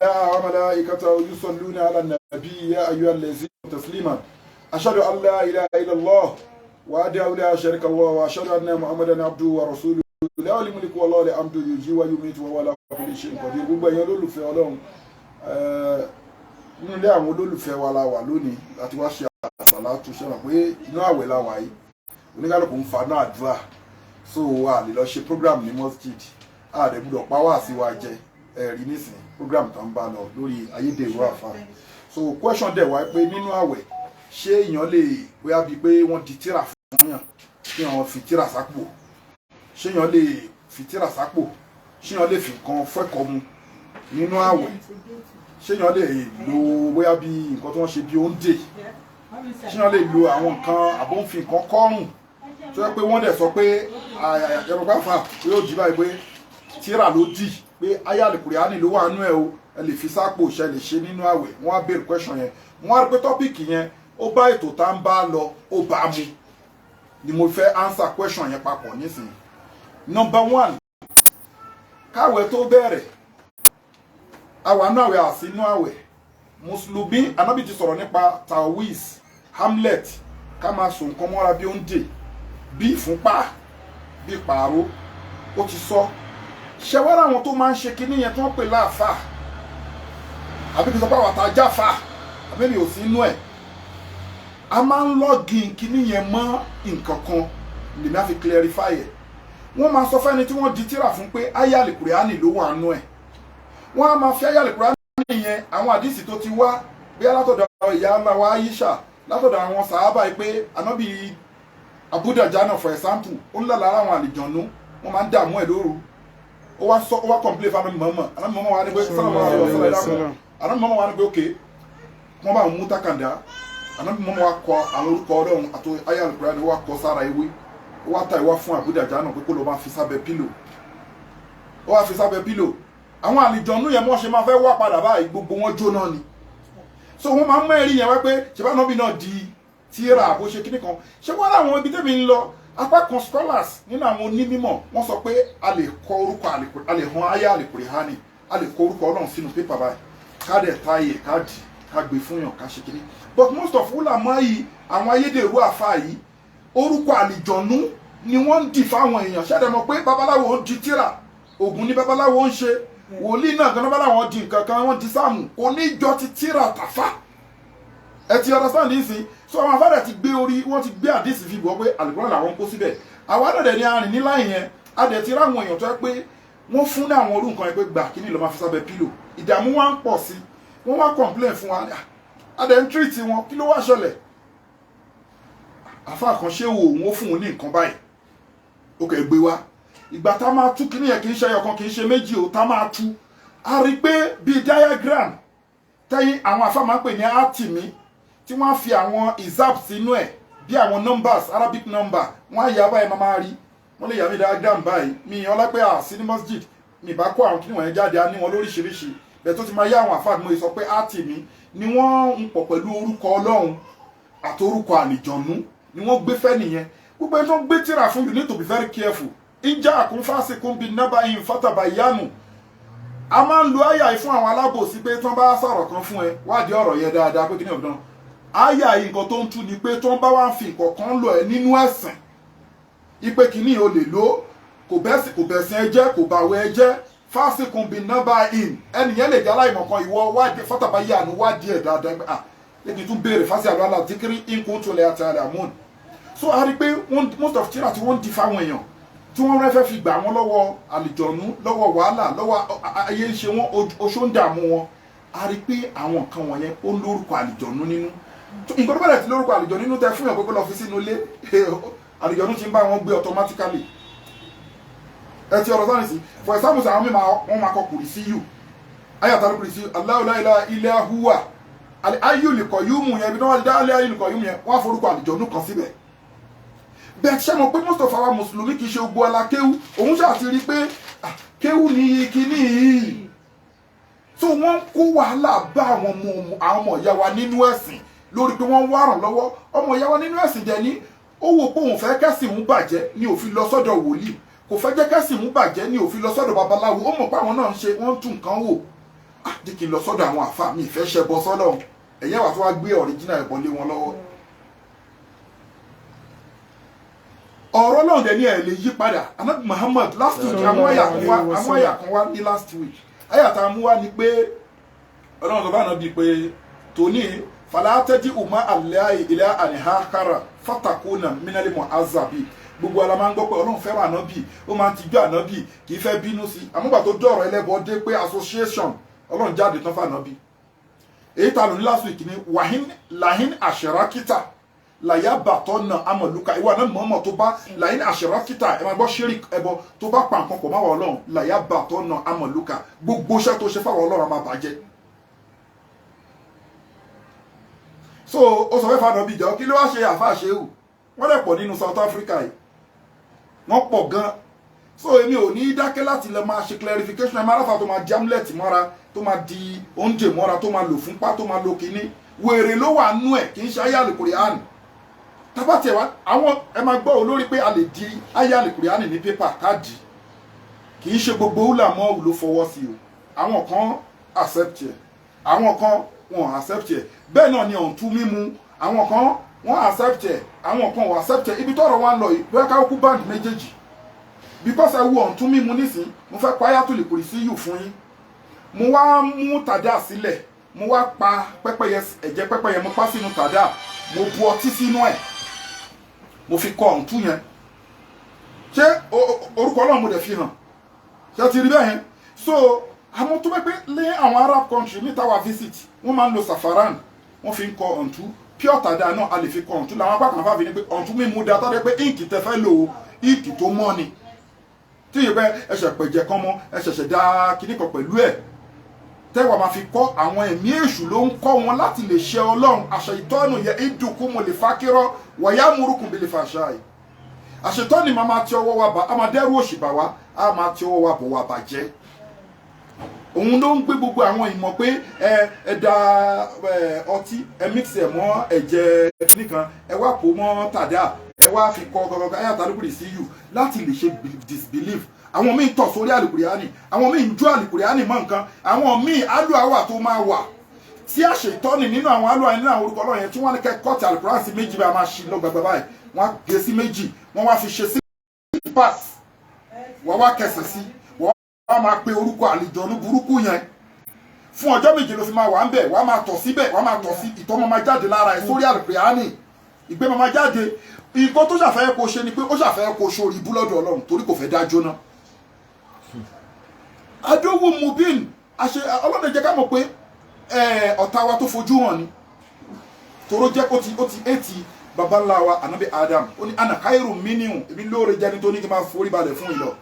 وملائكته يصلون على النبي يا أيها الذين تسليما. أشهد أن لا إله إلا الله وحده لا شريك له وأشهد أن محمدا عبده ورسوله. له الملك وله الحمد، يحيي ويميت وهو على كل شيء قدير. Gbogbo ẹ̀yin olólùfẹ́ Ọlọ́run, nínú ilé àwọn olólùfẹ́ wa la wà lónìí láti wá ṣe àsàlátù. Ṣe mọ̀ pé inú àwẹ̀ la wà yìí, oníkálukú ń fa náà àdúrà, so a lè lọ ṣe program ní masjid, a dẹ̀ gbọ́dọ̀ pa wá sí wa jẹ ẹ̀rí nísìnyí. Program tó ń bá lọ lórí ayédèrú àfa. So question dẹ̀ wá pé nínú àwẹ̀, ṣé èèyàn lè bóyá bíi pé wọ́n di tíra fún yàn, kí wọ́n fi tíra sápò? Ṣé èèyàn lè fi tíra sápò? Ṣé èèyàn lè fi nǹkan fẹ́kọ̀ọ́ mu nínú àwẹ̀? Ṣé èèyàn lè lo bóyá bíi nǹkan tí wọ́n ṣe bíi oúnjẹ? Ṣé èèyàn lè lo àwọn nǹkan àbóǹfin nǹkan kọ́rùn tó yẹ pé wọ́n dẹ̀ sọ pé ẹ̀rọ pàfà pé ó jí báyìí, pé tíra ló dì, pé ayáàlì kùrìánì ló wà nú ẹ̀ o, ẹ lè fi sápò, ṣe lè ṣe nínú àwẹ̀? Wọ́n á béèrè question yẹn. Wọ́n á rí pé topic yẹn, ó bá ètò tá ń bá lọ, ó bá mu ni mo fẹ́ answer question yẹn papọ̀ nísìnyí. Number one, káwẹ̀ tó bẹ̀rẹ̀, àwa nú àwẹ̀, àsínú àwẹ̀, mùsùlùmí, anábì ti sọ̀rọ̀ nípa tawis, amulet, ká máa sùn nǹkan mọ́ra bí ó ń dè, bí ìfúnpá, bí pààrọ̀, ó ti sọ. Ṣẹwárà àwọn tó máa ń ṣe kinní yẹn tí wọ́n pè láàfà, àbí kí n sọ pé àwọn àtàjáfà, àbí mi ò sí inú ẹ̀, a máa ń lọ́gìn kinní yẹn mọ́ nǹkan kan. Lèmi á fi clarify ẹ̀. Wọ́n máa sọ fẹ́ni tí wọ́n di tíra fún pé aya Al-Qur'ani ló wà nú ẹ̀. Wọ́n á máa fi aya Al-Qur'ani yẹn, àwọn àdìsí tó ti wá bí látọ̀dọ̀ ìyá ńlá wa Aisha, látọ̀dọ̀ àwọn sàábà yìí, pé ànábì Abu Dajana, for example, ó ń là lára àwọn àlìjọ̀nú, wọ́n máa ń dààmú ẹ̀ lóru. Ó wá sọ, ó wá complain fún anabi Muhammad. Anabi Muhammad wa ni pé, sallallahu alaihi wasallam, anabi Muhammad wa ni pé ok, wọ́n bá mú takàndá. Anabi Muhammad wa kọ àwọn orúkọ Ọlọ́run àti aya Al-Qur'ani, ó wá kọ sára ewé, ó wá ta ìwá fún Abu Dajana pé kó lọ máa fi sábẹ́ pillow. Ó wá fi sábẹ́ pillow. Àwọn àlìjọ̀nú yẹn, mọ́ ṣe máa fẹ́ wá padà báyìí, gbogbo wọn jóná ni. So wọ́n máa ń mẹ́rin yẹn wá pé ṣèbá nọ́bì náà di tíra, bó ṣe kíní kan ṣé wọ́n láwọn ibi tẹ́mi ń lọ. Apá kan scholars nínú àwọn onímọ̀, wọ́n sọ pé a lè kọ orúkọ, a lè han aya Al-Qur'ani, a lè kọ orúkọ Ọlọ́run sínú pépà báyìí, ká dẹ̀ táyè, ká dì, ká gbé fún yàn, ká ṣe kíní. But most of ulama yìí, àwọn ayédèrú àfa yìí, orúkọ àlìjọ̀nú ni wọ́n ń dì fáwọn èèyàn. Ṣẹ́dẹ̀ mọ̀ pé babaláwo ń di tíra, ògùn ní babaláwo ń ṣe, wòlíì náà gan babaláwo di nǹkan kan, wọ́n di sáàmù oníjọ ti tíra tàfà. Ẹ ti understand yìí sí? So àwọn afárẹ̀ ti gbé orí, wọ́n ti gbé àdìsí fi bọ̀ pé àlùkò làwọn kó síbẹ̀. Àwa dẹ̀dẹ̀ ni arìn ní láì yẹn. A dẹ̀ ti ráwọn èèyàn tó yẹ pé wọ́n fún ní àwọn orú nǹkan yẹn pé gbà kíní ló máa fi sábẹ́ pillow, ìdààmú wa ń pọ̀ sí, wọ́n wá complain fún wa, a dẹ̀ ń treat wọn. Kí ló wá ṣẹlẹ̀? Àfa kan ṣé wo òun ó fún un ní nǹkan báyìí, ó kẹ́ gbé wá. Ìgbà tá a máa tú kíní yẹn, kì í ṣe ẹyọ kan, kì í ṣe méjì o, tá a máa tú, a rí i pé bíi diagram tẹ́yìn àwọn àfa máa ń pè ní átìmí, tí wọ́n á fi àwọn izab sínú ẹ̀, bí àwọn numbers, Arabic number, wọ́n á yà báyìí, máa rí. Wọ́n lè yà mí diagram báyìí. Mi ọlápẹ́ à sí ní masjid, mi bá kó àwọn kíní wọ̀nyẹn jáde, á ní wọn lóríṣiríṣi bẹ́ẹ̀ tó ti máa yá àwọn àfa àti mo sọ pé átìmí ni wọ́n ń pọ̀ pẹ̀lú orúkọ Ọlọ́run àti orúkọ àlìjọ̀nú ni wọ́n gbé fẹ́ nìyẹn. Gbogbo ẹni tó ń gbé tíra fún, you need to be very careful. Ìjà àkúnfàṣekún bíi nábà yìí fatabayanu. A máa ń lo àyà yìí fún àwọn alábòsí pé tí wọ́n bá sọ̀rọ̀ kan fún ẹ, wádìí ọ̀rọ̀ yẹn dáadáa pé kí ni ọ̀dán àyà yìí. Nǹkan tó ń tú ni pé tí wọ́n bá wá ń fi nǹkan kan lọ ẹ nínú ẹ̀sìn, ipe kìíní o lè lò, kò bẹ́sìn, kò bẹ̀sìn ẹ jẹ́, kò bàwẹ̀ ẹ jẹ́, fásikùn bíi nábà in, ẹnìyẹn lè jẹ́ aláìmọ̀ kan. Ìwọ wádìí, fatabayanu, wádìí ẹ̀ dáadáa pé ah, lẹ́kìn tún béèrè fásitì àlọ́ àlá díkírí in kuntum la ta'lamun. So a rí i pé most of tíra tí wọ́n ń di fáwọn èèyàn, tí wọ́n rẹ́ fẹ́ fi gbà wọ́n lọ́wọ́ àlìjọ̀nú, lọ́wọ́ wàhálà, lọ́wọ́ ayé ń ṣe wọ́n, oṣó ń dààmú wọn, a rí i pé àwọn nǹkan wọ̀nyẹn, ó lórúkọ àlìjọ̀nú nínú. Nǹkan tó bẹ̀rẹ̀ sí lórúkọ àlìjọ̀nú nínú, tẹ fún yàn pé kó lọ fi sínú ilé, àlìjọ̀nú ti ń bá wọn gbé automatically. Ẹ ti ọ̀rọ̀ sáyẹ̀nsì. For example, àwọn míì wọ́n máa kọ kùrìsíyù, ayatul kùrìsíyù, Allahu la ilaha illa huwa ayyul qayyum yẹn, ibi tí wọ́n ti dá ayyul qayyum yẹn, wọ́n á forúkọ àlìjọ̀nú kan síbẹ̀. Bẹ́ẹ̀ ṣe mọ̀ pé most of our mùsùlùmí, kì í ṣe gbogbo alákéwú, òun ṣáà ti rí i pé kéwú ní kíní yìí. So wọ́n ń kó wàhálà bá àwọn ọmọ ìyá wa nínú ẹ̀sìn lórí pé wọ́n ń wá ràn lọ́wọ́. Ọmọ ìyá wa nínú ẹ̀sìn dẹ̀ ní ó wò pé òun fẹ́ kẹ́sìn òun bàjẹ́ ní òfin lọ sọ́dọ̀ wòlíì, kò fẹ́ jẹ́ kẹ́sìn òun bàjẹ́ ní òfin lọ sọ́dọ̀ babaláwo. Ó mọ̀ pé àwọn náà ń ṣe, wọ́n ń tún nǹkan wò. Ah, jẹ́ kí n lọ sọ́dọ̀ àwọn àfa mi, ìfẹ́ ṣẹbọ sọ́lọ́run. Ẹ̀yẹ́ wà tó wá gbé original ẹ̀bọ lé wọn lọ́wọ́. Ọ̀rọ̀ náà dẹ̀ ní ẹ̀ lè yí padà. Anabi Muhammad last week, àwọn àyà kan wá, àwọn àyà kan wá ní last week. Àyà tá a mú wá ni pé Ọlọ́run tó bá náà bíi pé tòní falatẹ́jì umar aláì ilẹ̀ àníhákàrà fàtàkùnà mínálímọ̀ azabi. Gbogbo ala máa ń gbọ́ pé Ọlọ́run fẹ́ràn ànábì, ó máa ń tijú ànábì, kì í fẹ́ bínú sí i. Àmúgbà tó dọ̀rọ̀ ẹlẹ́bọ dé pé association, Ọlọ́run jáde tán fànábì. Èyí ta ló ní last week ni wàhín làhín àṣẹrákítà làyà bàtọ́ na amọ̀lúkà. Ìwà náà mọ̀ọ́mọ̀ tó bá làhín àṣẹrákítà, ẹ máa gbọ́ ṣírí ẹbọ tó bá pa nǹkan pọ̀ máwà Ọlọ́run, làyà bàtọ́ na amọ̀lúkà, gbogbo iṣẹ́ tó ṣe fáwọn Ọlọ́run á máa bàjẹ́. So ó sọ fẹ́ fàdán bíi ìjà, kí ló wá ṣe àfa ṣéwù? Wọ́n dẹ̀ pọ̀ nínú South Africa yìí, wọ́n pọ̀ gan. So èmi ò ní dákẹ́ láti lè máa ṣe clarification. Ẹ máa ráfà tó máa di amulet mọ́ra, tó máa di oúnjẹ mọ́ra, tó máa lò fúnpá, tó máa lo kínní, wèrè ló wà nú ẹ̀, kì í ṣe ayé àlùkùránì. Tábàtì ẹ̀ wá àwọn, ẹ máa gbọ́ olórí pé a lè di ayé àlùkùránì ní pépà káàdì, kì í ṣe gbogbo wúlàmọ́ ló fọwọ́ sí o. Àwọn kan accept ẹ̀, àwọn kan wọn accept ẹ̀. Bẹ́ẹ̀ náà ni ọ̀ǹtú mímu, àwọn kan wọ́n accept ẹ̀, àwọn kan wọ́n accept ẹ̀. Ibi tọ́rọ̀ wa ń lọ yìí, bóyá ká kú band méjèèjì, because ẹ wo ọ̀ǹtú mímu nísìn, mo fẹ́ pa Ayatul Kursi yù fún yín. Mo wá mú tàdá sílẹ̀, mo wá pa pẹ́pẹ́yẹ, ẹ̀jẹ̀ pẹ́pẹ́yẹ mo pa sínú tàdá, mo bu ọtí sínú ẹ̀, mo fi kọ ọ̀ǹtú yẹn. Ṣé orúkọ Ọlọ́run mo dẹ̀ fi hàn? Ṣé ti rí bẹ́ẹ̀ yẹn? So àwọn tó bẹ́ pé lé àwọn Arab country níta wà visit, wọ́n máa ń lo safaran, wọ́n fi ń kọ ọ̀ǹtú. Pure tàdá náà a lè fi kọ ọ̀ǹtú. Làwọn apá kan fàáfi ni pé ọ̀ǹtú mímu da tọ́jú pé ink tẹ fẹ́ lò ó, ink tó mọ́ ni, tí yìí pé ẹsẹ̀ pẹ̀jẹ̀ kan mọ́, ẹsẹ̀ṣẹ̀ dá kinní kan pẹ̀lú ẹ̀ tẹ́wà máa fi kọ́. Àwọn ẹ̀mí èṣù ló ń kọ́ wọn láti lè ṣe Ọlọ́run. Àṣẹ ìtọ́nù yẹ ìdùnkún mo lè fa kírọ́ wọ̀yá múrukùn bí lè fa ṣáà yìí. Àṣetọ́ni máa máa ti ọwọ́ wa bá a máa dẹ́rù òṣì bà wá, a máa ti ọwọ́ wa bọ̀ wá bàjẹ́. Òun ló ń gbé gbogbo àwọn ìmọ̀ pé ẹ ẹ da ẹ ọtí, ẹ mix ẹ mọ́ ẹ̀jẹ̀ nìkan, ẹ wá pò mọ́ tàdá, ẹ wá fi kọ́ kọ́kọ́ ayé àlùkùrì sí yù láti lè ṣe disbelief. Àwọn míì tọ̀ sórí àlùkùránì, àwọn míì ń jó àlùkùránì mọ́ nǹkan, àwọn míì alúà wà tó máa wà tí àṣetọ́ni nínú àwọn alúà, nínú àwọn orúkọ Ọlọ́run yẹn tí wọ́n ní kẹ́ kọ́ọ̀tì àlùkùránì sí méjì, bá a máa ṣí lọ gbàgbà báyìí, wọ́n á gé sí méjì, wọ́n wá fi ṣe sí pass, wọ́n wá kẹsẹ̀ sí, wọ́n wá máa pe orúkọ àlìjọ̀nú burúkú yẹn fún ọjọ́ 7 ló fi máa wà ń bẹ̀. Wọ́n á máa tọ̀ síbẹ̀, wọ́n á máa tọ̀ sí, ìtọ̀ máa máa jáde lára ẹ̀ sórí àlùkùránì, ìgbẹ́ máa máa jáde. Nǹkan tó ṣàfẹ́ kó ṣe ni pé ó ṣàfẹ́ kó ṣorí ibú lọ́dọ̀ Ọlọ́run, torí kò fẹ́ dá jóná. Adówó mubin àṣẹ Ọlọ́run jẹ́ ká mọ̀ pé ọ̀tá wa tó fojú hàn ni, toró jẹ́ ó ti ètì baba ńlá wa anabi Adam. Ó ní ana khairu minhu, èmi lóore jẹ́ni tó ní kí n máa forí balẹ̀ fún ìlọ.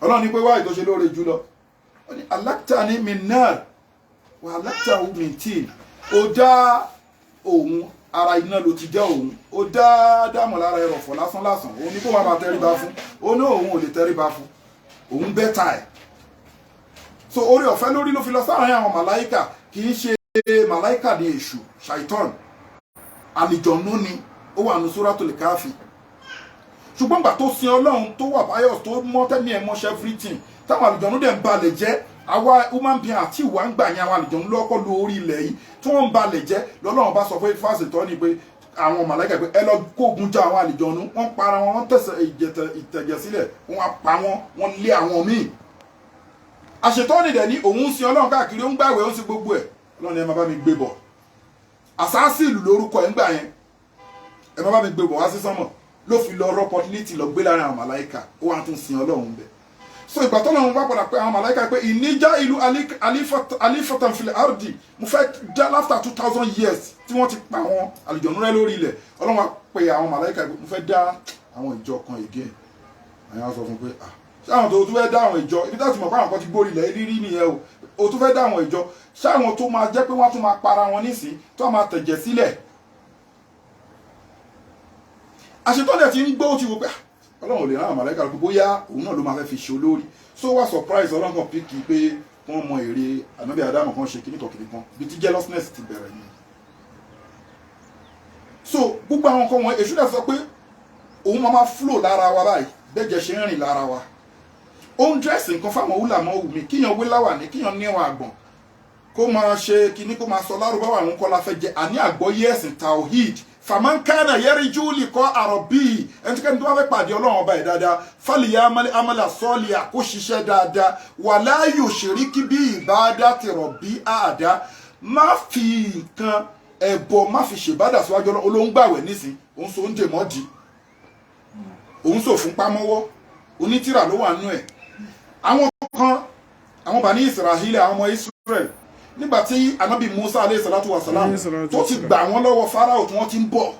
Ọlọ́run ní pé wáyé tó ṣe lóore jù lọ, ó ní khalaqtani min nar wa khalaqtahu min tin. Ó dá òun, ara iná ló ti jẹ́ òun, ó dá dámọ̀ lára ẹrọ̀fọ̀ lásán lásán. Òun ní kó máa máa tẹríba fún, ó ní òun ò lè tẹríba fún òun, better ẹ̀. So orí ọ̀fẹ́ lórí ló fi lọ sáàárín àwọn màláìkà. Kì í ṣe màláìkà ní èṣù, ṣàìtọ́n àlìjọ̀nú ni, ó wà ní Suratul Káfì. Ṣùgbọ́n gbà tó sin Ọlọ́run, tó wà báyọ̀, tó mọ́ tẹ́mi ẹ̀ mọ́ṣẹ́ everything, táwọn àlìjọ̀nú dẹ̀ ń balẹ̀ jẹ́. Àwa human being àti ìwà ń gbà yẹn, àwọn àlìjọ̀nú lọ́kọ́ lu orí ilẹ̀ yìí tí wọ́n ń balẹ̀ jẹ́. Lọ́lọ́run bá sọ fún fásitọ́ ni pé àwọn màláìkà pé ẹ lọ kógun já àwọn àlìjọ̀nú. Wọ́n para wọn, wọ́n tẹ̀sẹ̀ ìtẹ̀jẹ̀ sílẹ̀, wọ́n á pa wọn, wọ́n lé àwọn míì. Àṣetọ́ni dẹ̀ ní òun ń sin Ọlọ́run káàkiri, ó ń gbàwẹ̀, ó ń sin gbogbo ẹ̀. Ọlọ́run, ẹ máa bá mi gbé bọ̀. Àsáàsìlù lórúkọ ẹ̀ ń gbà yẹn. Ẹ máa bá mi gbé bọ̀ wá sí sánmọ̀. Ló fi lọ opportunity lọ gbé lára àwọn màláìka, ó wà tún sin Ọlọ́run bẹ̀. So ìgbà tó lọ́run bá padà pé àwọn màláìka pé ìníjà ìlú alifatan fil ardi, mo fẹ́ dá after 2000 years tí wọ́n ti pa àwọn àlùjọ̀nú rẹ́ lórí ilẹ̀. Ọlọ́run wá pe àwọn màláìka pé mo fẹ́ dá àwọn ìjọ kan again. Àwọn á sọ fún pé, ah, ṣé àwọn tó tún fẹ́ dá àwọn ìjọ ibi táti mọ̀ pé àwọn kan ti gbórí ilẹ̀ rírí nìyẹn o? O tún fẹ́ dá àwọn ìjọ, ṣé àwọn tó máa jẹ́ pé wọ́n tún máa para wọn nísìn, tó máa tẹ̀jẹ̀ sílẹ̀? Àṣetọ́lẹ̀ ti ń gbọ́, ó ti wò pé Ọlọ́run ò lè rán àwọn màláíkà pé bóyá òun náà ló máa fẹ́ fi ṣe olórí. So wá surprise, Ọlọ́run kan pick pé wọ́n mọ èrè ànábì Ádámù kan ṣe kíníkan kíníkan, bí tí jealousness ti bẹ̀rẹ̀ ni. So gbogbo àwọn nǹkan wọn, èṣù dẹ̀ sọ pé òun máa máa flow lára wa báyìí, bẹ́jẹ̀ ṣe ń rìn lára wa. Ó ń dress nǹkan fáwọn wúlàmọ́ wù mí, kíyàn wé láwàní, kíyàn níwọ̀n àgbọ̀n, kó máa ṣe kíní, kó máa sọ lárúbáwá, àwọn kọ́ la fẹ́ jẹ. Àní àgbọ́yé ẹ̀sìn tawhid. Famankana yẹrìjú likọ́ àròbí, ẹnikẹ́ni tó bá fẹ́ pàdé Ọlọ́run ọba ẹ̀ dáadáa, fàlìyà amálà sọ́ọ̀lì, àkóṣiṣẹ́ dáadáa, wàláyò ṣèríkí bí ìbáadá ti rọ̀ bí àdá. Má fi nǹkan ẹ̀bọ, má fi ṣèbádà síwájú Ọlọ́run. Olóhùn gbàwẹ̀ nísìn, òun so oúnjẹ mọ́dì, òun sò fún pámọ́wọ́, onítìrà ló wà nú ẹ̀. Àwọn kan, àwọn Bani Israhili, àwọn ọmọ Israel, nígbà tí anabi Musa aleyhi salatu wa salam Alayhi salatu tó ti wa salam. gbà wọ́n lọ́wọ́ Farao tí wọ́n ti ń bọ̀,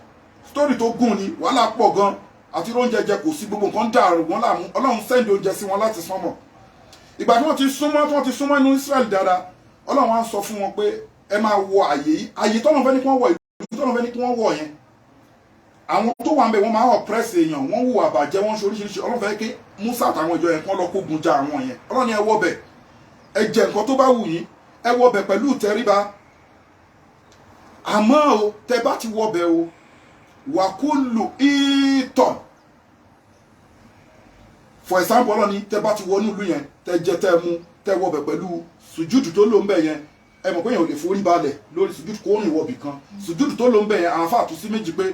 story tó gùn ni, wàhálà pọ̀ gan, àti oúnjẹ jẹ kò sí, gbogbo nǹkan dàrú wọn láàmú. Ọlọ́run send oúnjẹ sí wọn láti sánmọ̀. Ìgbà tí wọ́n ti súnmọ́, tí wọ́n ti súnmọ́ inú Israel dáadáa, Ọlọ́run wá ń sọ fún wọn pé ẹ máa wọ àyè yìí, àyè tọ́lọ́run fẹ́ ní kí wọ́n wọ, ìlú tọ́lọ́run fẹ́ ní kí wọ́n wọ̀ yẹn. Àwọn tó wà ń bẹ̀, wọ́n máa oppress èèyàn, wọ́n hùwà bàjẹ́, wọ́n ń ṣe oríṣiríṣi. Ọlọ́run fẹ́ kí Musa àtàwọn ìjọ yẹn kán lọ kógun ja àwọn yẹn. Ọlọ́run ní ẹ wọ bẹ̀, ẹ jẹ nǹkan tó bá wù yín, ẹ wọ bẹ̀ pẹ̀lú ìtẹríba. Àmọ́ o, tẹ bá ti wọ bẹ̀ o, wàkúlù ìtọ̀, for example, Ọlọ́run ní tẹ bá ti wọnú ìlú yẹn, tẹ jẹ, tẹ mu, tẹ wọ bẹ̀ pẹ̀lú sùjúdù tó lò ń bẹ̀ yẹn. Ẹ mọ̀ pé yẹn ò lè forí balẹ̀ lórí sùjúdù kó rìn wọbì kan. Sùjúdù tó lò ń bẹ̀ yẹn, àwọn afáà tún sí méjì pé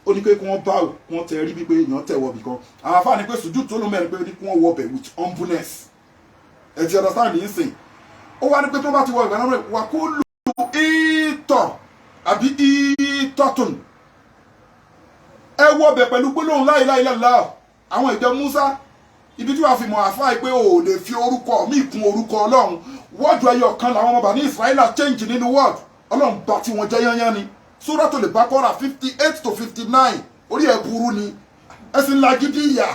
ó ní pé kí wọ́n bá ò kí wọ́n tẹ rí bí pé èèyàn tẹ̀ wọbì kan. Àwọn afáà ní pé sùjúdù tó lò ń bẹ̀ ni pé ó ní kí wọ́n wọ bẹ̀ with humbleness. Ẹ ti understand yìí sìn? Ó wá ní pé tó bá ti wọ ìgbà náà, wà kó lu ìtọ̀ àbí ìtọ̀tún, ẹ wọ bẹ̀ pẹ̀lú gbólóhùn la ilaha illallah. Àwọn ìjọ Musa, ibi tí wàá fi mọ̀ àfáà pé o ò lè fi orúkọ míì kún orúkọ Ọlọ́run. Word ẹyọ kan làwọn ọmọ Bani Israẹla change nínú word Ọlọ́run, bá tí wọ́n jẹ́ yányán ni. Suratul Baqara 58 to 59. Orí ẹ̀ burú ni, ẹ̀sìn lagídí ìyà.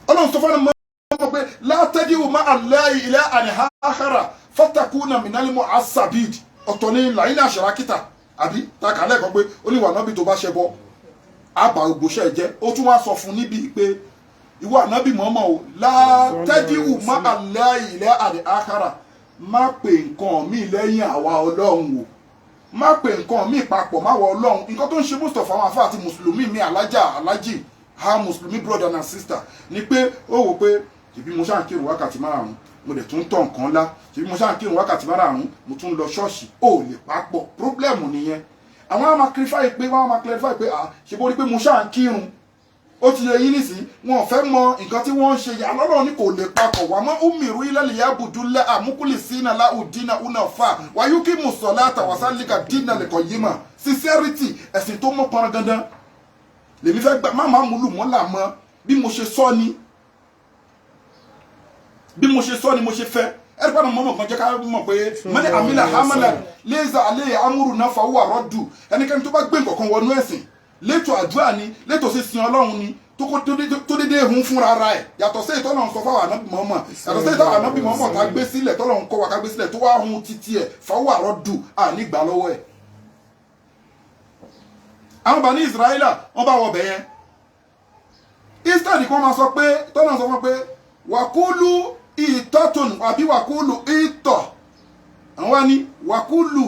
Ọlọ́run sọ fún ọmọ pé látẹ́díwò má Allahi ilahan akhara fatakuna minal mu'assabid. Ọ̀tọ̀ ní làyínà àṣàràkìtà àbí takàlẹ́ kan pé ó ní wà nábì tó bá ṣẹ bọ́ àbá ògbóṣẹ́ jẹ́. Ó tún wá sọ fún níbi pé ìwọ ànábì mọ́mọ́ o, látẹ́díwù má Allahi ilahan akhara, má pè nǹkan míì lẹ́yìn àwa Ọlọ́run o, má pè nǹkan míì papọ̀ má wọ Ọlọ́run. Nǹkan tó ń ṣe most of àwọn àfáà àti mùsùlùmí mi, alájà, alájì ha, mùsùlùmí brother and sister, ni pé ó wò pé ṣèbí mo ṣáà ń kírun wákàtí 5, mo dẹ̀ tún tọ̀ nǹkan ńlá, ṣèbí mo ṣáà ń kírun wákàtí 5, mo tún lọ ṣọ́ọ̀ṣì, ó lè papọ̀. Problem nìyẹn. Àwọn á máa clarify pé, wọ́n á máa clarify pé, ah, ṣe bó rí pé mo ṣáà ń kírun, ó ti yẹ yín nísìnyí. Wọn ò fẹ́ mọ nǹkan tí wọ́n ń ṣe yà lọ́lọ́run ní kò lè papọ̀ wà mọ́. Umiru ilẹ̀ yabudu lẹ́ àmúkúlì sínà láhùdínà una fa wàyúkí mùsọ̀lá tàwásálíkà dínà lẹ́kọ̀ọ́ yìí mà. Sincerity, ẹ̀sìn tó mọ́ pọn gandan lèmi fẹ́ gbà. Má máa múlù mọ́ là mọ́. Bí mo ṣe sọ ni, bí mo ṣe sọ ni mo ṣe fẹ́. Ẹ̀rí pàdé mọ́mọ́ kan jẹ́ ká mọ̀ pé mọ́ni àmìlà hamala léza alẹ́ amúrù náà fàwọ́ àrọ́dù. Ẹnikẹ́ni tó bá gbé nǹkan kan wọnú ẹ̀sìn, létò àdúrà ni, létò sísin Ọlọ́run ni, tó kó tó dédé hun fúnra ara ẹ̀, yàtọ̀ sí ìtọ́lọ́run sọ fáwọn ànábì mọ́mọ́, yàtọ̀ sí ìtọ́lọ́run ànábì mọ́mọ́ ká gbé sílẹ̀, tọ́lọ́run kọ́ wa ká gbé sílẹ̀, tó wá hun títí ẹ̀, fàwọ́ àrọ́dù, ànígbà lọ́wọ́ ẹ̀. Àwọn Bani Israẹla, wọ́n bá wọ bẹ̀ yẹn, instead kí wọ́n máa sọ pé tọ́lọ́run sọ fún wọn pé wàkúlù ìtọ́tún àbí wàkúlù ìtọ̀, àwọn wá ní wàkúlù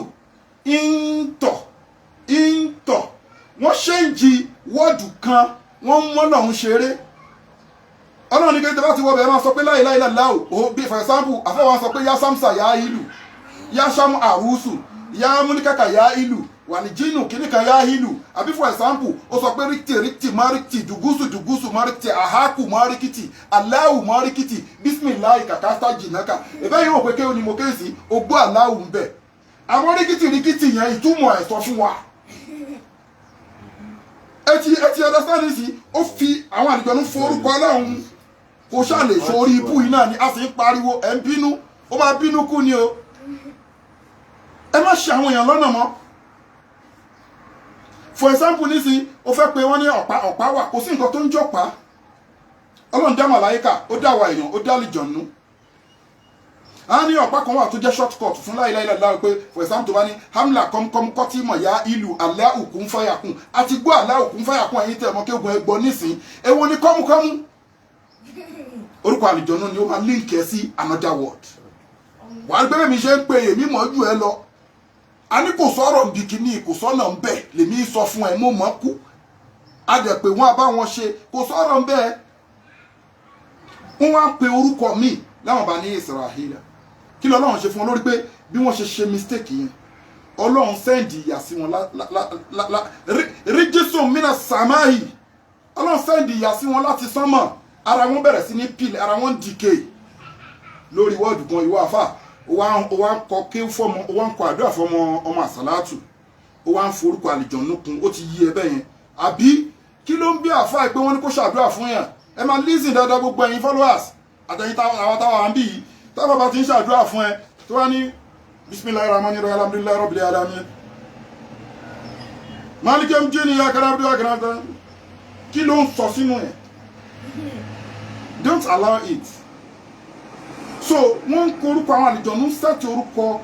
ìntọ̀ ìntọ̀. Wọ́n change word kan, wọ́n ń wọ́n lọ́hún ṣeré. Ọlọ́run ní kéde bá ti wọ bẹ̀rẹ̀, máa sọ pé la ilaha illallah o. Bí for example, àfọwọ́n sọ pé yá samsa yá ìlú, yá samu àrùsù, yá múnikàkà yá ìlú, wàlìjínù kìnnìkan yá ìlú. Àbí for example, ó sọ pé ríkìtì ríkìtì márìkìtì, dùgúsù dùgúsù márìkìtì, àhákù márìkìtì, aláwù márìkìtì, bísímìláì kàkásítà jìnnàkà. Ìbẹ́ yìí wò pé kéwòn ni mo kéèsì ogbó aláwù ń bẹ̀. Àwọn ríkìtì ríkìtì yẹn, ìtumọ̀ ẹ̀ sọ fún wa. Ẹ ti understand sí? Ó fi àwọn àlùjọ̀nnú forúkọ Ọlọ́run kò ṣàlè sórí ibú yìí náà ni a sì ń pariwo. Ẹ̀ ń bínú, ó máa bínú kú ni o. Ẹ má ṣe àwọn èèyàn lọ́nà mọ́. For example nísìnyí, ó fẹ́ pé wọ́n ní ọ̀pá, ọ̀pá wà, kò sí nǹkan tó ń jọ̀pá. Ọlọ́run dá màláíkà, ó dá àwa èèyàn, ó dá àlùjọ̀nnú. A ní ọ̀pá kan wà tó jẹ́ short cut fún la ilaha illallah, pé for example, tó bá ní hamla kọ́mkọ́m kọ́tí ya ìlú Allahu kun fayakun, àti gbọ́ Allahu kun fayakun. Ẹ̀yin tẹ̀ mọ́ kéegun ẹgbọ́ nísìn, èwo ni kọ́mukọ́mú? Orúkọ àlùjọ̀nnú ni. Ó máa link ẹ sí another world. Wàá gbé mi ṣe ń pe èmi mọ̀ jù ẹ lọ. A ní kò sọ̀rọ̀ bìkínì, kò sọ́nà ń bẹ̀. Lèmi sọ fún ẹ, mo mọ̀ kú. A dẹ̀ pé wọ́n á bá wọn ṣe, kò sọ̀rọ̀ ń bẹ́ẹ̀. Wọ́n wá pe orúkọ míì láwọn bá ní Israhila. Kí lọ́lọ́run ṣe fún wọn lórí pé bí wọ́n ṣe ṣe mistake yẹn? Ọlọ́run send ìyà sí wọn la ríjísùn mínà sàmáhì. Ọlọ́run send ìyà sí wọn láti sánmọ̀. Ara wọn bẹ̀rẹ̀ sí ní peel, ara wọn decay lórí wọ́ọ̀dù kan. Ìwọ àfà, ó wá ń kọ kí fọmọ, ó wá ń kọ àdúrà fọmọ ọmọ àsálàtù, ó wá ń forúkọ àlìjọ̀nù kún. Ó ti yí ẹ bẹ́ẹ̀ yẹn, àbí kí ló ń bí àfà pé wọ́n ní kó ṣàdúrà fún yàn? Ẹ máa listen dáadáa, gbogbo ẹ̀yin followers àtẹ̀yìn àwọn táwọn à ń bì yìí. Táwọn bá ti ń ṣàdúrà fún ẹ, tó wá ní bismillahir rahmanir rahim, alhamdulillahi rabbil alamin, maliki yawmiddin, iyyaka na'budu wa iyyaka nasta'in, kí ló ń sọ sínú ẹ̀? Don't allow it. So wọ́n ń korúkọ àwọn àlìjọ̀nù, sẹ́ẹ̀tì orúkọ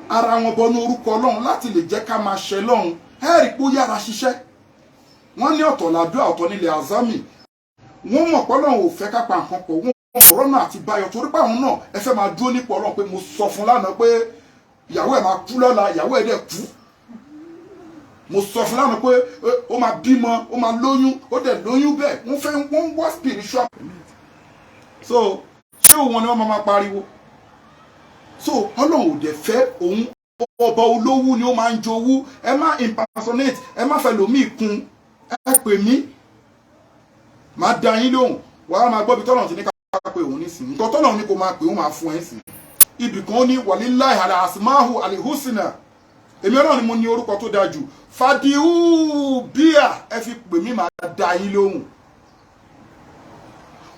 ara wọn bọnú orúkọ Ọlọ́run láti lè jẹ́ ká máa ṣe lọ́hùn. Ẹ rí pé ó yára ṣiṣẹ́. Wọ́n ní ọ̀tọ̀ làdúrà, ọ̀tọ̀ nílẹ̀ azami. Wọ́n mọ̀ pé Ọlọ́run ò fẹ́ ká pa nǹkan pọ̀. Wọ́n ọ̀rọ̀ náà àti báyọ̀ torí pé àwọn náà ẹ fẹ́ máa dúró nípò Ọlọ́run pé mo sọ fún lánàá pé ìyàwó ẹ̀ máa kú lọ́la, ìyàwó ẹ̀ dẹ̀ kú. Mo sọ fún lánàá pé ó máa bímọ, ó máa lóyún, ó dẹ̀ lóyún bẹ́ẹ̀. Wọ́n fẹ́ wọ́n wá spiritual. So ṣé òun ni wọ́n máa pariwo? So Ọlọ́run ò dẹ̀ fẹ́. Òun ọba olówú ni, ó máa ń jowú. Ẹ má impersonate, ẹ má fẹ́ lòmíì kún. Ẹ pè mí, máa da yín lóhùn. Wàá máa gbọ́ bí tọ́lọ́run ti ní ká pé òun nísìnyí. Nǹkan tọ́lọ́run ní kó máa pè, ó máa fún ẹ sìn. Ibì kan ó ní walillahi al-asmahu al-husna, èmi Ọlọ́run ni mo ní orúkọ tó dáa jù, fadihu bíà, ẹ fi pè mí, máa da yín lóhùn.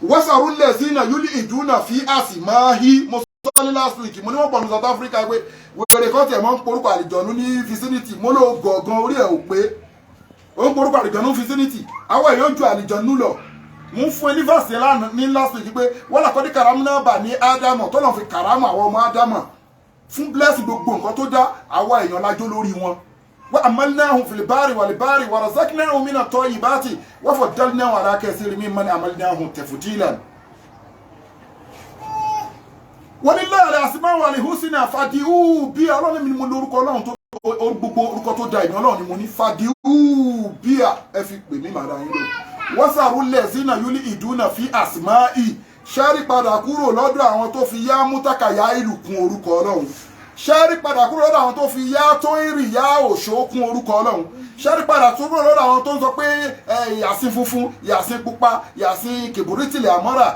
Wasaru lẹ́sìnà yúlí ìdúnà fi àsìmáhí. Mo sọ ní last week, mo ní wọ́n pọ̀ ní South Africa pé wèrè kan tiẹ̀ mọ́ ń porúkọ àlìjọ̀nú ní vicinity. Mo ló gọ̀ọ̀gan, orí ẹ̀ ò pé ó ń porúkọ àlìjọ̀nú vicinity. Àwọn èèyàn ju àlìjọ̀nú lọ. Mo ń fún ẹ ní verse lánàá ní last week pé wọ́n làkọ́ ní kàrámù náà bà ní Ádámọ̀, tọ́lọ̀ fi kàrámù àwọn ọmọ Ádámọ̀ fún bless gbogbo nǹkan tó dá. Àwa èèyàn lájó lórí wọn. Wa amalnahum fil bari wal bahri wa razaqnahum mina tayyibati wa faddalnahum ala kathirin mimman amalnahum tafdilan. Walillahi al-asma'u al-husna fadi'u bí. Ọlọ́run mi ni mo lórúkọ Ọlọ́run tó gbogbo orúkọ tó da ìmọ̀. Ọlọ́run ni mo ní, fadi'u bíà, ẹ fi pè mí, màdá yín lò. Wasaru lẹ́sìnà yúlí ìdúnà fi asma'i. Ṣẹ́rí padà kúrò lọ́dọ̀ àwọn tó fi yá mútàkàyà ìlú kún orúkọ Ọlọ́run. Ṣẹ́rí padà kúrò lọ́dọ̀ àwọn tó fi yá tó ìrì yá òṣó kún orúkọ Ọlọ́run. Ṣẹ́rí padà kúrò lọ́dọ̀ àwọn tó ń sọ pé yàsín funfun, yàsín pupa, yàsín kìbúrítìlì àmọ́ra,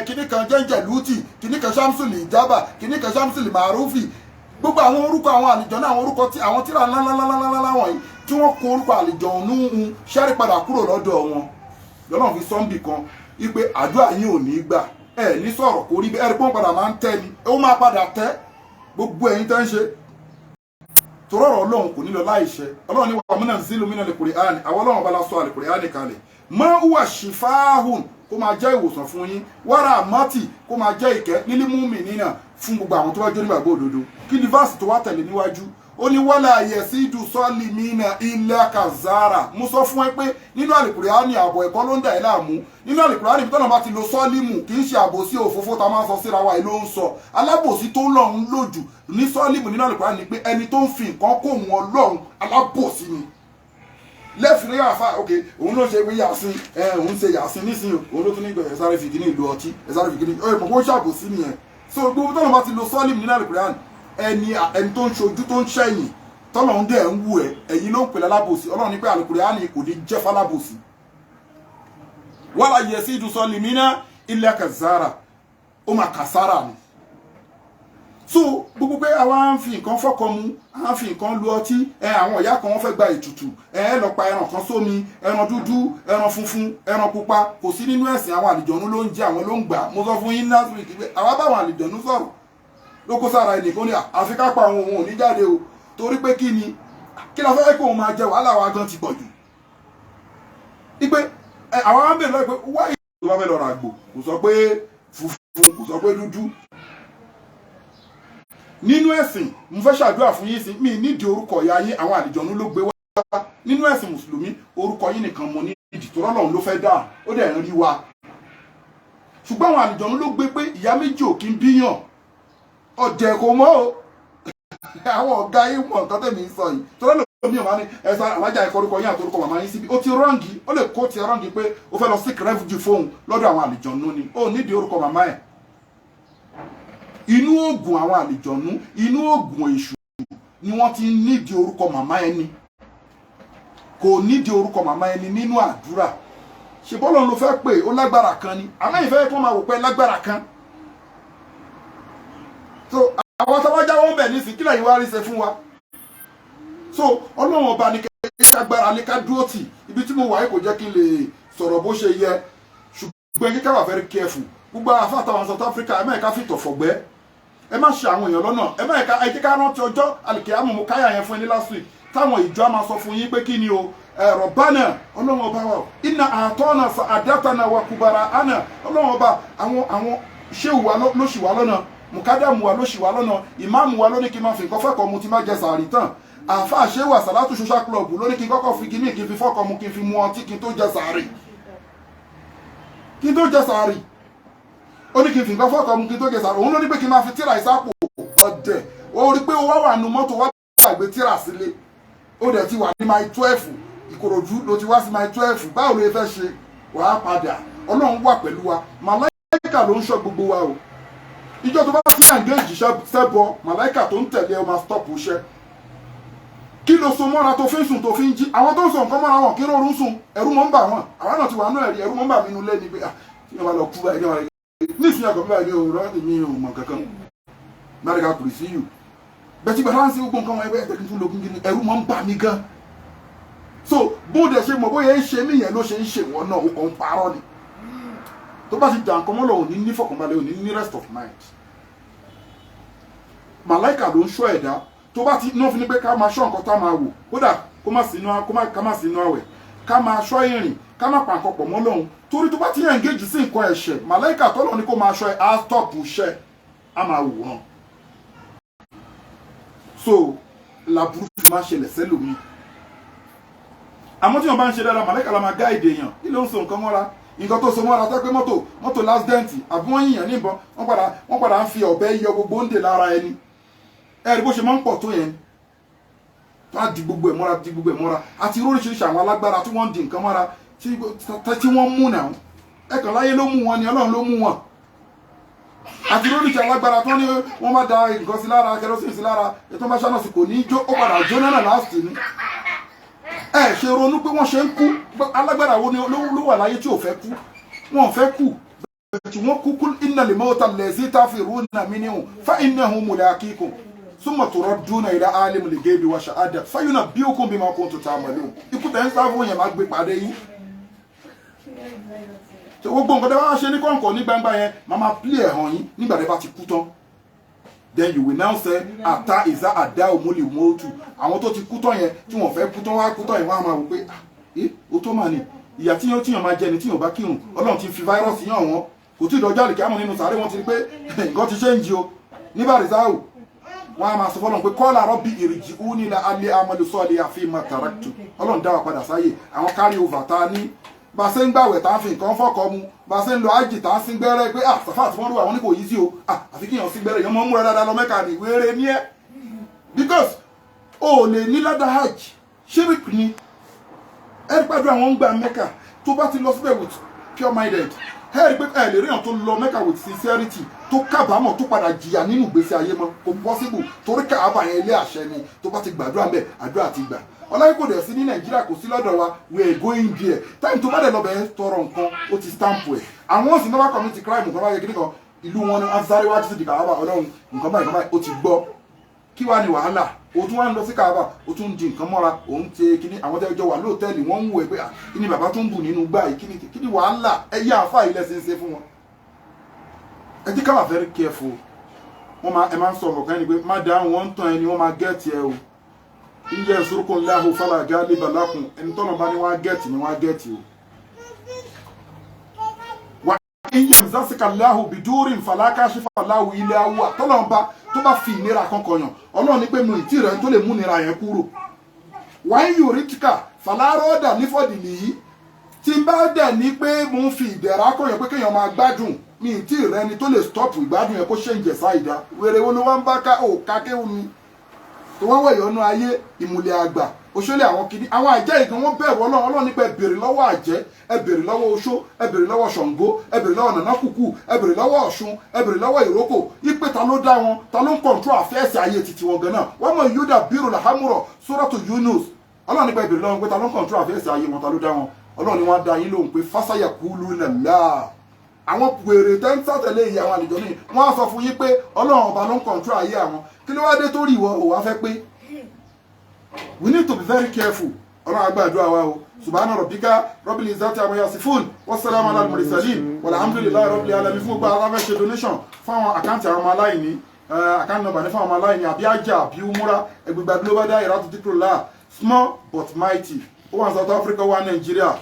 kíní kan jẹ́ǹjẹ̀ lútì, kíní kan ṣámsùlì ìjábà, kíní kan ṣámsùlì màrúfì, gbogbo àwọn orúkọ àwọn àlìjọ náà, àwọn orúkọ tí àwọn tíra ńláńláńláńlá wọ̀nyí tí wọ́n kó orúkọ àlìjọ nù ń. Ṣẹ́rí padà kúrò lọ́dọ̀ wọn. Lọ́nà fi sọ́ńbì kan wípé àdúrà yín ò ní gbà. Ẹ ní sọ̀rọ̀ kò rí bẹ́ẹ̀. Ẹ rí pé wọ́n padà máa ń tẹ́ ni, ó máa padà tẹ́ gbogbo ẹ̀yin tẹ́ ń ṣe torí ọ̀rọ̀ Ọlọ́run kò ní lọ láìṣẹ. Ọlọ́run ní wà múnà zilu mí náà lè kùrì áni. Àwọn Ọlọ́run bá la sọ àlè kùrì áni kalẹ̀ mọ́ wà ṣìfáhùn, kó máa jẹ́ ìwòsàn fún yín, wàrà mọ́tì, kó máa jẹ́ ìkẹ́ nílí múmi nínà fún gbogbo àwọn tó bá jó nígbàgbọ́ òdodo. Kí ni verse tó wá tẹ̀lé níwájú? Ó ní wala yẹ̀sídù sọ́ọ̀lì mìíràn ilẹ̀ kazara. Mo sọ fún ẹ pé nínú àlìkùránì, àbọ̀ ẹ̀kọ́ ló ń dà ẹ́ láàmú. Nínú àlìkùránì, bí tọ́nà bá ti lo sọ́ọ̀lìmù, kì í ṣe àbòsí òfófó tá a máa ń sọ síra wa ló ń sọ. Alábòsí tó lọ́run lójú ní sọ́ọ̀lìmù nínú àlìkùránì ni pé ẹni tó ń fi nǹkan kó wọn Ọlọ́run, alábòsí ni. Lẹ́fìrí àfà, ok, òun ló ṣe pé yàsín ẹ, òun ṣe yàsín nísìnyí, òun ló tún ní ẹ sáré fi kíní ìlú ọtí, ẹ sáré fi kíní ẹ mọ̀ kó ṣàbòsí nìyẹn. So gbogbo tọ́nà bá ti lo sọ́ọ̀lìmù nínú àlìkùránì, ẹni tó ń ṣojú, tó ń ṣẹ̀yìn, tọ́lọ̀ ń dẹ̀ ń wù ẹ́, ẹ̀yin ló ń pè lálábòsí. Ọlọ́run ní pé àlùkùránì kò ní jẹ́ fálábòsí. Wala yẹ̀sí sọ́ọ̀lìmínà ilẹ̀ kazara, ó máa kàsára ni. So gbogbo pé àwa ń fi nǹkan fọ́kọ mu, à ń fi nǹkan lu ọtí ẹ, àwọn ìyá kan wọ́n fẹ́ gba ètùtù, ẹ lọ pa ẹran kan sómi, ẹran dúdú, ẹran funfun, ẹran pupa, kò sí nínú ẹ̀sìn. Àwọn àlìjọ̀nú ló ń jẹ, àwọn ló ń gbà. Mo sọ fún yín last week pé àwa báwọn àlìjọ̀nú sọ̀rọ̀ ló kó sára ẹnìkan ní àfi ká pa àwọn, òun ò ní jáde o. Torí pé kí ni? Kí la fẹ́ kó òun máa jẹ? Wàhálà wa gan ti pọ̀ jù. Ipe àwọn á ń bèèrè lọ́wọ́ pé wáyé tó bá fẹ́ lọ ra àgbò, kò sọ pé funfun, kò sọ pé dúdú. Nínú ẹ̀sìn, mo fẹ́ ṣàdúrà fún yín sí mi nídìí orúkọ ìyá yín. Àwọn àlìjọ̀nú ló gbé wá. Nínú ẹ̀sìn mùsùlùmí, orúkọ yín nìkan mo nídìí, tó rọ́lọ́run ló fẹ́ dá, ó dẹ̀ ń rí wa. Ṣùgbọ́n àwọn àlìjọ̀nú ló gbé pé ìyá méjì ò kí ń bíyàn. Ọ̀jẹ̀ kò mọ́ o. Àwọn ọ̀gá yín mọ̀ nǹkan tẹ̀mí ń sọ yìí tó rọ́lọ́. Ẹlòmíì máa ní ẹ̀sà alájà, ẹ̀kọ́ orúkọ yín àti orúkọ màmá yín síbi. Ó ti wrong. Ó lè kó ti wrong pé ó fẹ́ lọ seek refuge fóun lọ́dọ̀ àwọn àlìjọ̀nú ni. Ó nídìí orúkọ màmá ẹ̀. Inú oògùn àwọn àlìjọ̀nú, inú oògùn èṣù ni wọ́n ti nídìí orúkọ màmá ẹni. Kò nídìí orúkọ màmá ẹni nínú àdúrà. Ṣe bọ́lọ̀ ló fẹ́ pè ó lágbára kan ni, àmọ́ ìfẹ́ kí wọ́n máa wò pé lágbára kan. So àwọn tó bá jáwọ́ bẹ̀ nísìn, kí lẹ́yìn wá rí ṣe fún wa? So Ọlọ́run Ọba ní kẹ́ agbára ní ká dúró tì. Ibi tí mo wà yìí kò jẹ́ kí n lè sọ̀rọ̀ bó ṣe yẹ, ṣùgbọ́n kíkà wà very careful. Gbogbo àfáà àwọn South Africa, ẹ má yẹ ká fìtọ̀ fọ̀gbẹ́, ẹ má ṣe àwọn èèyàn lọ́nà, ẹ má yẹ ká ẹ jẹ́ ká rántí ọjọ́ àlìkè mo káyà yẹn fún yín ní last week, táwọn ìjọ á máa sọ fún yín pé kí ni o, ẹ̀rọ bánà Ọlọ́run Ọba wa, iná àtọ́nà àdátànà wa kùbàrà àná. Ọlọ́run Ọba, àwọn ṣéwù wa ló ṣì wá lọ́nà, mùkádàmù wa ló ṣì wá lọ́nà, ìmáàmù wa ló ní kí n máa fi nǹkan fẹ́kọ̀ọ́ mu tí má jẹ sàárì tán, àáfàá ṣéwù àsàlátù social club ló ní kí n kọ́kọ́ fi kíní, kí n fi fọ́kọ̀ mu, kí n fi mu ọtí kí n tó jẹ sàárì, kí n tó jẹ sàárì. Ó ní kí n fi nǹkan fọ́kọ̀ mu kí n tó jẹ sàárì. Òun ló ní pé kí n máa fi tíra ìsápò ọ̀dẹ̀. Ó rí pé ó wá wà nù mọ́tò, wá gbàgbé tíra sílé, ó dẹ̀ ti wà ní Mile 12, Ìkòròdú ló ti wá sí Mile 12. Báwo ló fẹ́ ṣe wàá padà? Ọlọ́run wà pẹ̀lú wa, màláìkà ló ń ṣọ́ gbogbo wa o. Ìjọ tó bá fi engage sẹ́bọ, màláìkà tó ń tẹ̀lé ọ máa stop iṣẹ́. Kí ló so mọ́ra tó fi ń sùn, tó fi ń jí? Àwọn tó ń sọ nǹkan mọ́ra wọn kí lóorun sùn, ẹ̀rù mọ́ ń bà wọ́n. Àwọn náà ti wà nú ẹ̀rí, ẹ̀rù mọ́ ń bà mí nú lé ní pé tí wọ́n bá lọ kú báyìí ní wọ́n nísìnyí ọkọ̀ mi báyìí, mi ò rọ́, mi ò mọ̀ kankan mẹ́rìkà kùrì sí yù bẹ́ẹ̀ tí gbàdá ń sí gbogbo nǹkan wọn, ẹgbẹ́ ẹgbẹ́ kí n tún lókun kí ni, ẹ̀rù mọ́ ń bà mí gan. So bó dẹ̀ ṣe mọ̀ bóyá ń ṣe mí yẹn ló ṣe ń ṣe wọ́n náà, ó kàn ń parọ́ ni. Tó bá ti dà nǹkan mọ́lọ̀, ò ní ní fọkànbalẹ̀, ò ní ní rest of mind. Màláìkà ló ń ṣọ́ ẹ̀dá. Tó bá ti náà fi ní pé ká máa ṣọ́ nǹkan tá máa wò, kódà kó má sínú, kó má ká má sínú àwẹ̀, ká máa ṣọ́ ìrìn, ká má pa nǹkan pọ̀ mọ́ lọ́hùn, torí tó bá ti engage sí nǹkan ẹ̀ṣẹ̀, màláìkà tọ́lọ̀ ní kó máa ṣọ́ ẹ á stop iṣẹ́, á máa wòran. So làbúrú fi máa ṣẹlẹ̀ sẹ́lòmíì. Àmọ́ tí wọ́n bá ń ṣe dáadáa, màláìkà la máa guide èèyàn. Kí ló ń so nǹkan mọ́ra? Nǹkan tó so mọ́ra tó pé mọ́tò l'accident, àbí wọ́n yìnyín níbọn, wọ́n padà ń fi ọ̀bẹ yọ gbogbo oúnjẹ lára ẹni. Ẹ rí bó ṣe máa ń pọ̀ tó yẹn, tó á di gbogbo ẹ̀ mọ́ra, di gbogbo ẹ̀ mọ́ra, àti oríṣiríṣi àwọn alágbára tí wọ́n ń di nǹkan mọ́ra tí wọ́n mú náà. Ẹ̀kan láyé ló mú wọn ni, Ọlọ́run ló mú wọn. Àti oríṣiríṣi alágbára tó ní wọ́n má da nǹkan sí lára, kerosene sí lára, ètò bá ṣáná sí kò ní jó, ó padà jóná náà last ni. Ẹ ṣe ronú pé wọ́n ṣe ń kú. Alágbára wo ni ló wà láyé tí ò fẹ́ kú? Wọn ò fẹ́ kú tí wọ́n kú. Kul innal mawta allazi tafiruna minhu fa innahu mulaqikum summa turadduna ila alimil ghaibi wa shahada fayunabbi'ukum bima kuntum ta'malun. Ikú tẹ̀ ń sá fún yẹn máa gbé pàdé yín. So gbogbo nǹkan tẹ́ bá ṣe ní kọ̀ǹkọ̀ ní gbangba yẹn, máa máa play ẹ̀ hàn yín nígbà tẹ́ bá ti kú tán. Then you will now say ata ìzá àdá òmùlì mọ́tò. Àwọn tó ti kú tán yẹn, tí wọ́n fẹ́ kú tán, wá kú tán yẹn, wọ́n á máa wò pé, ah, eh, ó tó máa ní ìyà tí yóò tíyàn máa jẹ ni tíyàn bá kírun. Ọlọ́run ti fi virus yàn wọ́n, kò tí ì dọjọ́ àlìkí àmọ́ nínú sàárè, wọ́n ti rí pé nǹkan ti ṣe ń jí o ní bàrìsáwò. Wọ́n á máa sọ fọlọ́run pé kọ́lá rọ́bì ìrìjì ó nílẹ̀ alẹ́ amọ̀lù sọ́ọ̀lì àfihàn tàràtù. Ọlọ́run dá wa padà sáyè. Àwọn carry over tá a ní, bá a ṣe ń gbàwẹ̀, tá a fi nǹkan fọ́kọ mu, bá a ṣe ń lọ ájì, tá a sín gbẹ́rẹ́ pé ah, sàfà àti wọ́n rú àwọn ní kò yí sí o, ah, àfi kíyàn sín gbẹ́rẹ́, èèyàn mọ́ múra dáadáa lọ Mẹ́ka ní wéré ní ẹ́, because o ò lè ní ládàá hajj, ṣíríkì ni. Ẹ rí pàdé àwọn ń gba Mẹ́ka, tó bá ti lọ síbẹ̀ with pure minded, ẹ rí pé ẹ lè ríyàn tó lọ Mẹ́ka with sincerity tó kábàámọ̀, tó padà jìyà nínú ìgbésí ayé mọ́. Kò possible, torí Káàbà yẹn, ilé àṣẹ ni. Tó bá ti gbàdúrà ń bẹ̀, àdúrà ti gbà. Ọláyé kò dẹ̀ sí ní Nàìjíríà, kò sí lọ́dọ̀ wa. We are going there. Time tó bá dẹ̀ lọ bẹ̀ tọrọ nǹkan, ó ti stamp ẹ̀. Àwọn sì náà bá commit crime, nǹkan bá yẹ kíní kan, ìlú wọn ni wọ́n sáré wá títí di Kàábà. Ọlọ́run, nǹkan báyìí, nǹkan báyìí, ó ti gbọ́. Kí wàá ní wàhálà? O tún wá ń lọ sí Kàábà, o tún ń di nǹkan mọ́ra, òun ṣe kíní. Àwọn tẹ́jọ́ wà lóòtẹ́ẹ̀lì, wọ́n ń wò ẹ́ pé kí ni bàbá tó ń bù nínú gbá yìí? Kí ni wàhálà? Ẹ yá àfa ilẹ̀ ṣe ń ṣe fún wọn. Ẹ jẹ́ ká wà very careful. Wọ́n máa ẹ máa ń sọ ọ̀rọ̀ kan ní pé má dáhùn, wọ́n ń tàn ẹni, wọ́n máa get ẹ o. In yansurkumullahu fala ghaliba lakum. Ẹni tọ́nà bá ní wọ́n á get ni, wọ́n á get o. Wa in yamsaska bidurrin fala kashifa lahu illa huwa. Tọ́nà bá tó bá fi ìnira kan kọyàn, Ọlọ́run ní pé mo ìtì rẹ̀ tó lè mú ìnira yẹn kúrò. Wa in yuridka fala radda li fadlihi. Tí n bá dẹ̀ ní pé mo ń fi ìdẹ̀ra kọyàn, pé kéèyàn máa gbádùn, mi ì tí ì rẹni tó lè stop ìgbádùn yẹn kó ṣe ń jẹ sáìdá. Wèrè wo ló wá ń bá ká? Ò ká kéwù ni tó wá wẹ̀ yọnu ayé ìmùlẹ̀ àgbà. Ó Òṣòlè àwọn kìíní, àwọn àjẹ́ ìgan, wọ́n bẹ̀rù Ọlọ́run. Ọlọ́run nípa ẹ béèrè lọ́wọ́ àjẹ́, ẹ béèrè lọ́wọ́ oṣó, ẹ béèrè lọ́wọ́ Ṣàngó, ẹ béèrè lọ́wọ́ Nànákùkù, ẹ béèrè lọ́wọ́ Ọ̀ṣun, ẹ béèrè lọ́wọ́ Ìrókò, ipe ta ló dá wọn, ta ló ń control affairs ayé titi wọn gan náà. Wọ́n mọ̀ yúdà bírò làhámúrọ̀, Suratu Yunus. Ọlọ́run nípa ẹ béèrè lọ́wọ́ pé ta ló ń control affairs ayé wọn, ta ló dá wọn. Ọlọ́run ni wọ́n á dá yín lóhùn pé فسيقولون الله. Àwọn wèrè tẹ́ ń sàtẹ̀lé ìyá àwọn àlejò ní, wọ́n á sọ fún yín pé Ọlọ́run ọba ló ń control ayé àwọn. Kí ló wá dé tó rí ìwọ ò wá fẹ́ pé? We need to be very careful. Ọlọ́run àgbàdua wa o. سبحان ربك رب العزة عما يصفون والسلام على المرسلين والحمد لله رب العالمين. Fún gbogbo àwọn afẹ́ ṣe donation fáwọn account àwọn ọmọ aláìní, account number ní fáwọn ọmọ aláìní, àbí ájà, àbí umura, ẹgbẹgbẹ Global Dahiratu Dhikrlahi, small but mighty. Ó wà ní South Africa, ó wà ní Nàìjíríà,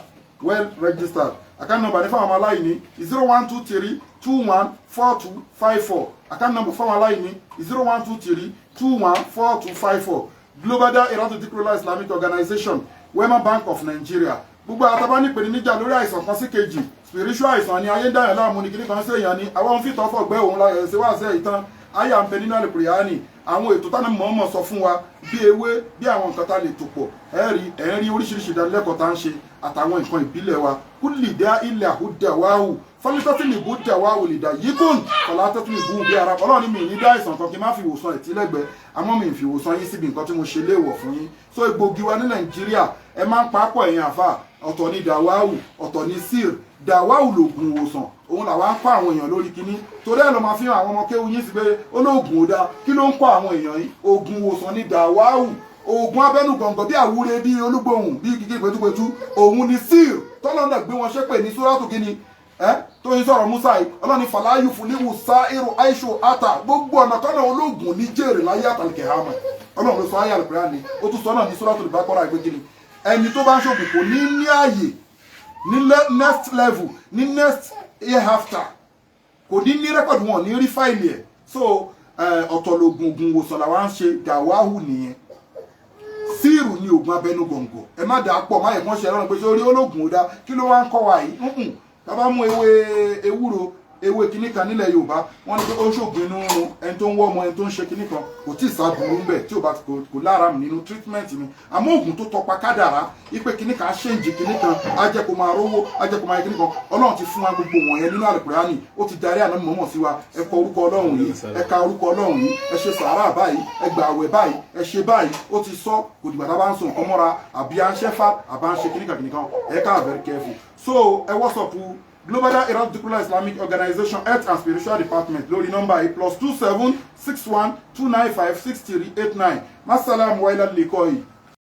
well registered. Account number ní fáwọn ọmọ aláìní, 0123214254. Account number fáwọn aláìní, 0123214254. Global Dahiratu Dhikrlahi Islamic Organization, Wema Bank of Nigeria. Gbogbo àtàbá nípele níjà lórí àìsàn kan sí kejì, spiritual àìsàn ni, ayé ń dáyàn láàmú ni, kíní kan sí èèyàn ni, àwọn fìtọ́ fọ̀gbẹ́ òun la ẹ̀sìn wá sí ìtàn ayé à ń bẹ nínú Àlùkùránì, àwọn ètò tánà mọ̀ọ́mọ̀ sọ fún wa bí ewé, bí àwọn nǹkan tá lè tò pọ̀. Ẹ rí, ẹ ń rí oríṣiríṣi ìdánilẹ́kọ̀ọ́ tá ń ṣe àtàwọn nǹkan ìbílẹ̀ wa. كل داء له دواء فلتطلبوا الدواء لديكم فلا تطلبوه bí ara. Ọlọ́run ní mi ní dá àìsàn kan kí n má fi ìwòsàn ẹ̀ tí lẹ́gbẹ̀ẹ́, àmọ́ mi ì fi ìwòsàn yín síbi nǹkan tí mo ṣe léèwọ̀ fún yín. So egbògi wa ní Nàìjíríà, ẹ máa ń papọ̀. Ẹ̀yin àfà, ọ̀tọ̀ ní دواء, ọ̀tọ̀ ní سحر. دواء lògùn ìwòsàn, òun làwa ń kọ́ àwọn èèyàn lórí kinní. Torí ẹ̀ ló máa fi hàn àwọn ọmọ kéwu yín sí pé olóògùn ò dáa. Kí ló ń kọ́ àwọn èèyàn yín? Oògùn ìwòsàn ní دواء. Oògùn abẹ́nú gọ̀ǹgọ̀ bí àwúre, bí olúgbòhùn, bí kíkí pẹ̀túpẹ̀tú, òun ni سحر. Tọ́lọ́dà gbé wọn ṣépè ní súrátù kínní ẹ tó ń sọ̀rọ̀ Musa yìí. Ọlọ́ni فلا يفلح الساحر حيث أتى. Gbogbo ọ̀nà kọ́nà, olóògùn ní jèrè láyé àtàlùkẹ́ hàmà. Ọlọ́run ló sọ ayé àlùkùránì ni. Ó tún sọ náà ní Suratul Baqara ìgbé kínní, ẹni tó bá ń ṣògùn kò ní ní ààyè ní next level, ní next hereafter, kò ní ní record, wọn ní rí file ẹ̀. So ọ̀tọ̀ lògùn, ògùn ìwòsàn làwa ń ṣe, دواء nìyẹn. سحر ní oògùn abẹnú gọ̀ǹgọ̀. Ẹ má dà á pọ̀, má yẹ kán ṣe ẹlọ́run pé sórí olóògùn ò dáa. Kí ló wá ń kọ́ wa yìí? Nùn tá bá mú ewé ewúro, ewé kinní kan nílẹ̀ Yorùbá, wọ́n ní pé ó ń ṣoògùn inú rírun, ẹni tó ń wọ́ ọmọ, ẹni tó ń ṣe kinní kan, kò tí ì sábúrú ńbẹ̀ tí ò bá kò lára nínú treatment ni. Àmọ́ oògùn tó tọpa kádàrá ipe kinní kan á ṣèǹjì kinní kan, á jẹ́ kó máa rówó, á jẹ́ kó máa yẹ kinní kan, Ọlọ́run ti fún wa gbogbo wọ̀nyẹn nínú Àlùkùránì. Ó ti darí àná mọ̀mọ́ sí wa. Ẹ kọ orúkọ Ọlọ́run yìí, ẹ ka orúkọ Ọlọ́run yìí, ẹ ṣe sàárà báyìí, ẹ gbà àwẹ̀ báyìí, ẹ ṣe báyìí. Ó ti sọ. Kò dìgbà tá a bá ń so nǹkan mọ́ra, àbí à ń ṣẹ́fà, àbá ń ṣe kinní kan kinní kan. Ẹ ká very careful. So ẹ WhatsApp Global Dahiratu Dhikrlahi Islamic Organization, Health and Spiritual Department, lórí nọ́mbà yìí, +27 61 295 6389. مع السلامة وإلى اللقاء.